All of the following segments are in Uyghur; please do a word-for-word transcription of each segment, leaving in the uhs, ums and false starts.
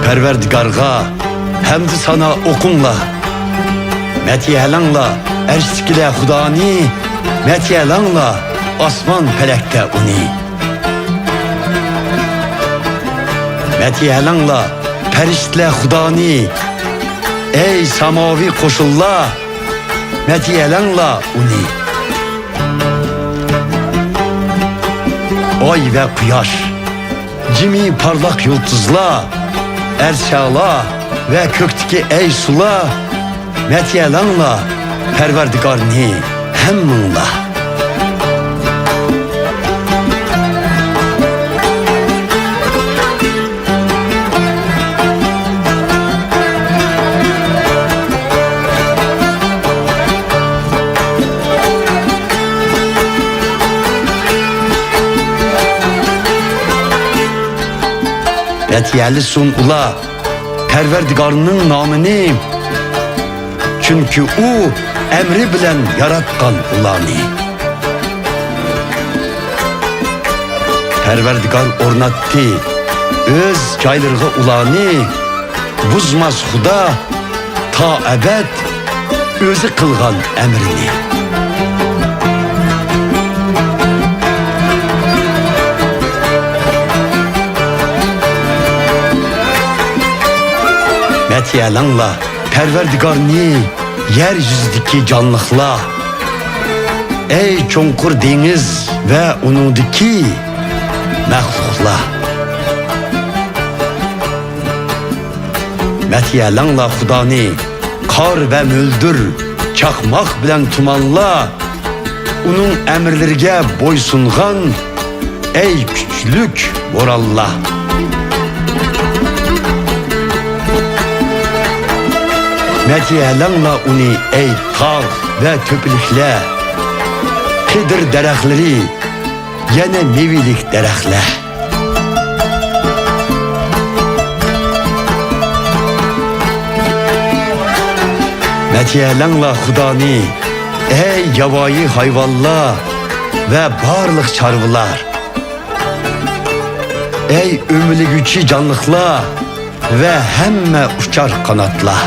پەرۋەردىگارغا ھەمدۇ سانا ئوقۇڭلار. مەدھىيەلەڭلار ئەرشتىكىلەر خۇدانى، مەدھىيەلەڭلار ئاسمان پەلەكتە ئۇنى. مەدھىيەلەڭلار پەرىشتىلەر خۇدانى، ئەي ساماۋى قوشۇنلار، مەدھىيەلەڭلار ئۇنى. ئاي ۋە قۇياش، جىمى پارلاق يۇلتۇزلار، ئەرشەلا ۋە كۆكتىكى ئەي سۇلار، مەدھىيەلەڭلار پەرۋەردىگارنى ھەممىڭلار. مەدھىيەلىسۇن ئۇلار پەرۋەردىگارنىڭ نامىنى، چۈنكى ئۇ ئەمرى بىلەن ياراتقان ئۇلارنى. پەرۋەردىگار ئورناتتى ئۆز جايلىرىغا ئۇلارنى، بۇزماس خۇدا تا ئەبەد ئۆزى قىلغان ئەمرىنى. مەدھىيەلەڭلار پەرۋەردىگارنى، يەر يۈزىدىكى جانلىقلار، ئەي چوڭقۇر دېڭىز ۋە ئۇنىڭدىكى مەخلۇقلار. مەدھىيەلەڭلار خۇدانى، قار ۋە مۆلدۈر، چاقماق بىلەن تۇمانلار، ئۇنىڭ ئەمىرلىرىگە بويسۇنغان، ئەي كۈچلۈك بورانلار. مەدھىيەلەڭلار ئۇنى، ئەي تاغ ۋە تۆپىلىكلەر، قېدىر دەرەخلىرى، يەنە مېۋىلىك دەرەخلەر. مەدھىيەلەڭلار خۇدانى، ئەي ياۋايى ھايۋانلار ۋە بارلىق چارۋىلار، ئەي ئۆمىلىگۈچى جانلىقلار ۋە ھەممە ئۇچار قاناتلار.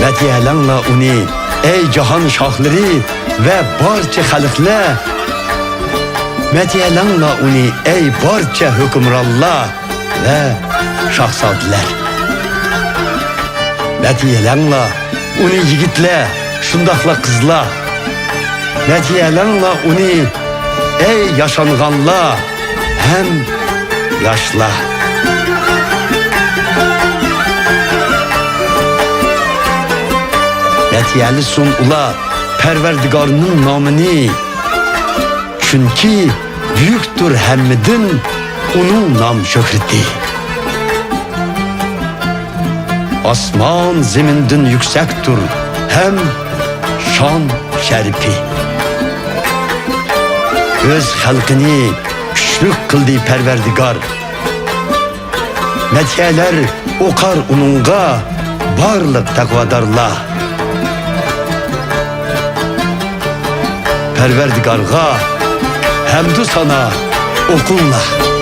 مەدھىيەلەڭلار ئۇنى، ئەي جاھان شاھلىرى ۋە بارچە خەلقلەر. مەدھىيەلەڭلار ئۇنى، ئەي بارچە ھۆكۈمرانلار ۋە شاھزادىلەر. مەدھىيەلەڭلار ئۇنى يىگىتلەر، شۇنداقلا قىزلار. مەدھىيەلەڭلار ئۇنى، ئەي ياشانغانلار ھەم ياشلار. مەدھىيەلىسۇن ئۇلار پەرۋەردىگارنىڭ نامىنى، چۈنكى بۈيۈكتۇر ھەممىدىن ئۇنىڭ نام شۆھرىتى. ئاسمان زېمىندىن يۈكسەكتۇر ھەم شان شەرىپى. ئۆز خەلقىنى كۈچلۈك قىلدى پەرۋەردىگار. مەدھىيەلەر ئوقار ئۇنىڭغا بارلىق تەقۋادارلار. پەرۋەردىگارغا ھەمدۇ سانا ئوقۇڭلار.